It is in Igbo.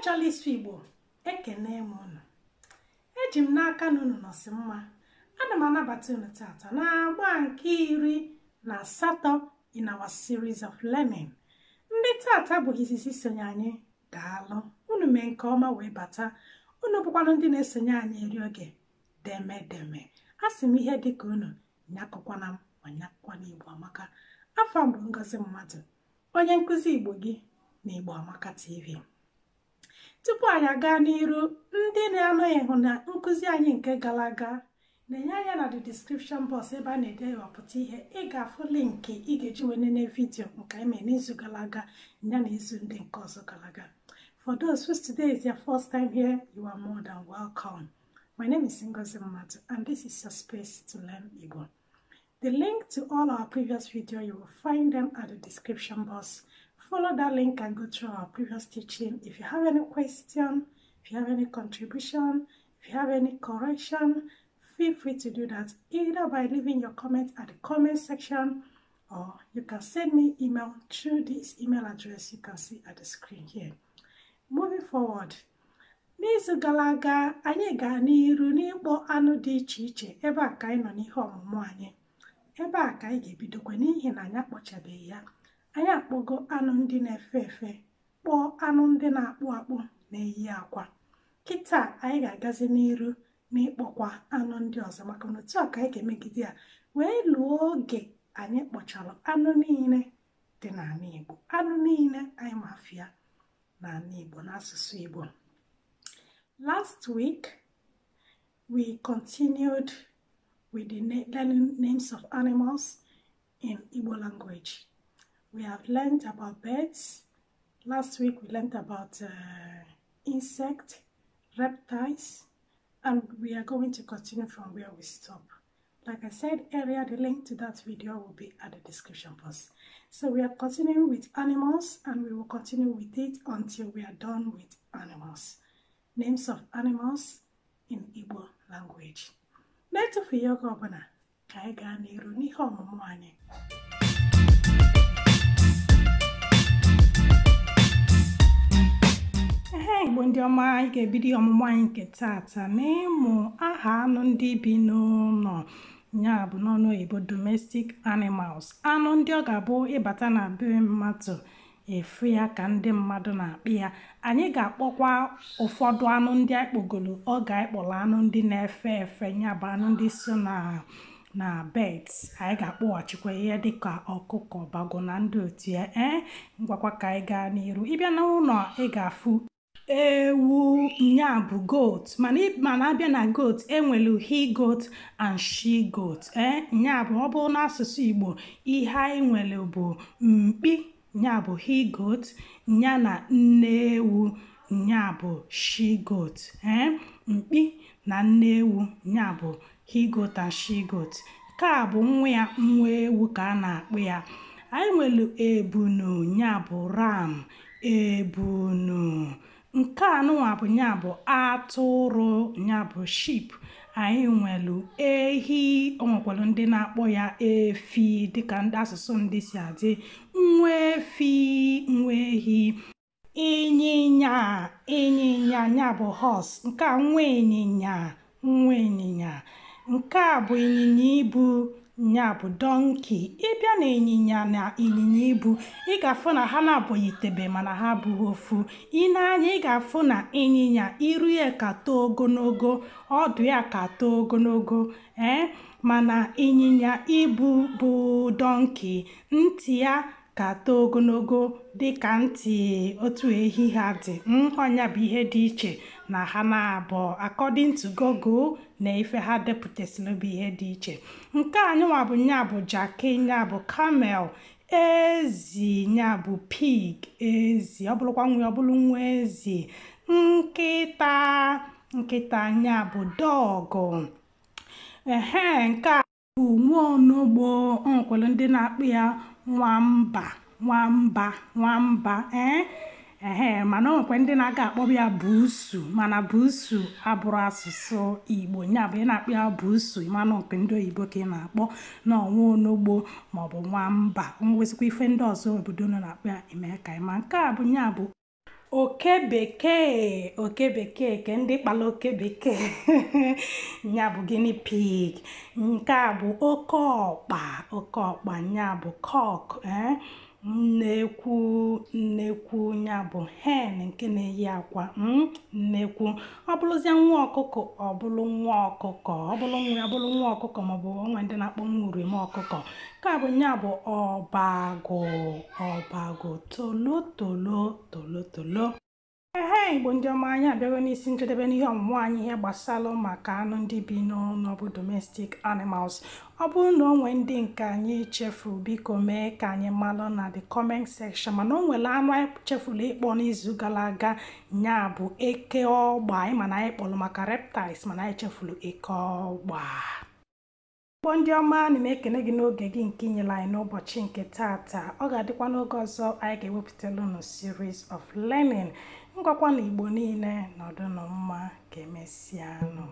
Chọrọ ịsụ Igbo, ekene m unu. Eji m n'aka na unu nọsị mma. Ana m anabata unu tata na-agba nke 18 in our series of learning. Ndị tata bụ izizi sonye anyị, daalụ. Unu mee nke ọma wee bata. Unu bụkwanụ ndị na-esonye anyị eri oge deme deme. A sị m ihe dịka unu nyakọkwana m ma nyakọkwana Igbo Amaka. Afọ m bụ Ngozi Mmadụ, onye nkụzi Igbo gị na Igbo Amaka TV. Tupu anyị aga n'iru, ndị na-anọghị hụ na nkụzi anyị nke gara aga, na-enye anya na the description box ebe a na-edewapụta ihe. Ị ga-afụ link ị ga-eji wee nene video nke anyị mere n'izu gara aga ya na izu ndị nke ọzọ gara aga. For those whose today is their first time here, you are more than welcome. My name is Ngozi Mmadụ and this is your space to learn Igbo. The link to all our previous video, you will find them at the description box. Follow that link and go through our previous teaching. If you have any question, if you have any contribution, if you have any correction, feel free to do that either by leaving your comment at the comment section, or you can send me email through this email address you can see at the screen here. Moving forward, n'izu gara aga anyị gaa n'iru n'ịkpọ anụ dị iche iche. Ebe a ka anyị nọ n'ihe ọmụmụ anyị. Ebe a ka anyị ga-ebidokwa n'ihi na anyị akpọchabeghị ya. Anyị akpọgo anụ ndị na-efe efe, kpọọ anụ ndị na-akpụ akpụ na-eyi akwa. Kịta anyị ga-agazi n'iru n'ịkpọkwa anụ ndị ọzọ, maka na otu a ka anyị ga-emegide ya wee lụọ oge anyị kpọchara anụ niile dị n'ala Igbo, anụ niile anyị ma afịa n'ala Igbo n'asụsụ Igbo. Last week, we continued with the learning names of animals in Igbo language. We have learned about birds. Last week we learned about insects, reptiles, and we are going to continue from where we stop. Like I said earlier, the link to that video will be at the description box. So we are continuing with animals, and we will continue with it until we are done with animals. Names of animals in Igbo language. Na-etufughị oge ọbụla, ka anyị gaa n'iru n'ihe ọmụmụ anyị. Ehe, Igbo ndị ọma, anyị ga-ebido ihe ọmụmụ anyị nke tata n'ịmụ aha anụ ndị bi n'ụlọ, ya bụ n'ọnụ oyibo domestic animals. Anụ ndị ọ ga-abụ ịbata na be mmadụ efu ya ka ndị mmadụ na-akpị ya. Anyị ga-akpọkwa ụfọdụ anụ ndị anyị kpọgoro oge anyị kpọrọ anụ ndị na-efe efe, ya bụ anụ ndị so na birds. Anyị ga-akpọghachikwa ihe dịka ọkụkọ, bago na ndị otu ya. Ngwakwa ka anyị gaa n'iru. Ịbịa n'ụlọ ị ga-afụ ewu, nya bụ goat, mana abịa na goat enwelu he goat and she goat. Nya bụ ọ bụrụ n'asụsụ Igbo ihe anyị nwere bụ mkpi, nya bụ he goat, nya na nne ewu, nya bụ she goat. Mkpi na nne ewu, nya bụ he goat and she goat. Nke a bụ nwa ya, nwa ewu ka a na-akpụ ya. Anyị nwere ebunu, nya bụ ram, ebunu. Nke anụnwa bụ nya bụ atụrụ, nya bụ sheep. Anyị nwere ehi, o nwekwara ndị na-akpọ ya efi dịka ndị asụsụ ndị si adị. Nwa efi, nwa ehi. Ịnyịnya, ịnyịnya, nya bụ horse. Nke a nwa ịnyịnya, nwa ịnyịnya. Nke a bụ ịnyịnya ibu, nya bụ donkey. Ịbịa na ịnyịnya na ịnyịnya ibu, ị ga-afụ na ha na-abụghịtebe mana ha abụghị ofu. I nee anya ị ga-afụ na ịnyịnya iru ya ka too ogologo, ọdụ ya ka too ogologo, mana ịnyịnya ibu bụ donkey, ntị ya ka too ogologo dịka ntị otu ehi ha dị. Ọnya bụ ihe dị iche na ha na-abụọ according to Google na ife ha depụtasịrị bụ ihe dị iche. Nke a nụnwa bụ nya bụ jaki, nya bụ camel. Ezi, nya bụ pig, ezi. Ọ bụrụkwa nwa, ọ bụrụ nwa ezi. Nkịta, nkịta, nya bụ dog. Ehe, nke a bụ nwaonogbo. O nwekwara ndị na-akpọ ya nwamba, nwamba, nwamba. Ehe, mana o nwekwa ndị na-aga akpọba ya buusu, mana buusu abụrụ asụsụ Igbo. Nya bụ ị na-akpọ ya buusu, ịmanụ nke ndị oyibo ka ị na-akpọ na nwaonogbo maọbụ nwamba. O nwesịkwa ife ndị ọzọ obodo nọ na-akpọ ya, eme ka ịma. Nke a bụ nya bụ Oke bekee, oke bekee ke ndị kpala oke bekee, nya bụ guinea pig. Nke a bụ oke ọkpa, oke ọkpa nya bụ cock. Nnekwu, nnekwu nya bụ hen nke na-eyi akwa. Nnekwu. Ọ bụrụzie nwa ọkụkọ, ọ bụrụ nwa ọkụkọ, ọ bụrụ nwa ya bụrụ nwa ọkụkọ, maọbụ onwe ndị na-akpọ nwa uriom ọkụkọ. Nke a bụ nya bụ ọbagụ, ọbagụ, tolo tolo, tolo tolo. Ehe, Igbo ndị ọma, anyị abịago n'isi njedebe n'ihe ọmụmụ anyị, ihe gbasara maka anụ ndị bi n'ụlọ bụ domestic animals. Ọ bụrụ na o nwee ndị nke anyị chefuru, biko mee ka anyị malụ na the comment section. Mana o nwere anụ anyị chefuru ịkpọ n'izu gara aga, nya bụ eke ọgba. Anyị mana anyị kpọrọ maka reptiles, mana anyị chefuru eke ọgba. Igbo ndị ọma, ana m ekene gị n'oge gị nke inyere anyị n'ụbọchị nke taata. Ọ ga-adịkwa n'oge ọzọ anyị ga-ewepụtara unu series of learning. Ngwakwa na Igbo niile, nọdụnụ mma. Ka emesịanụ.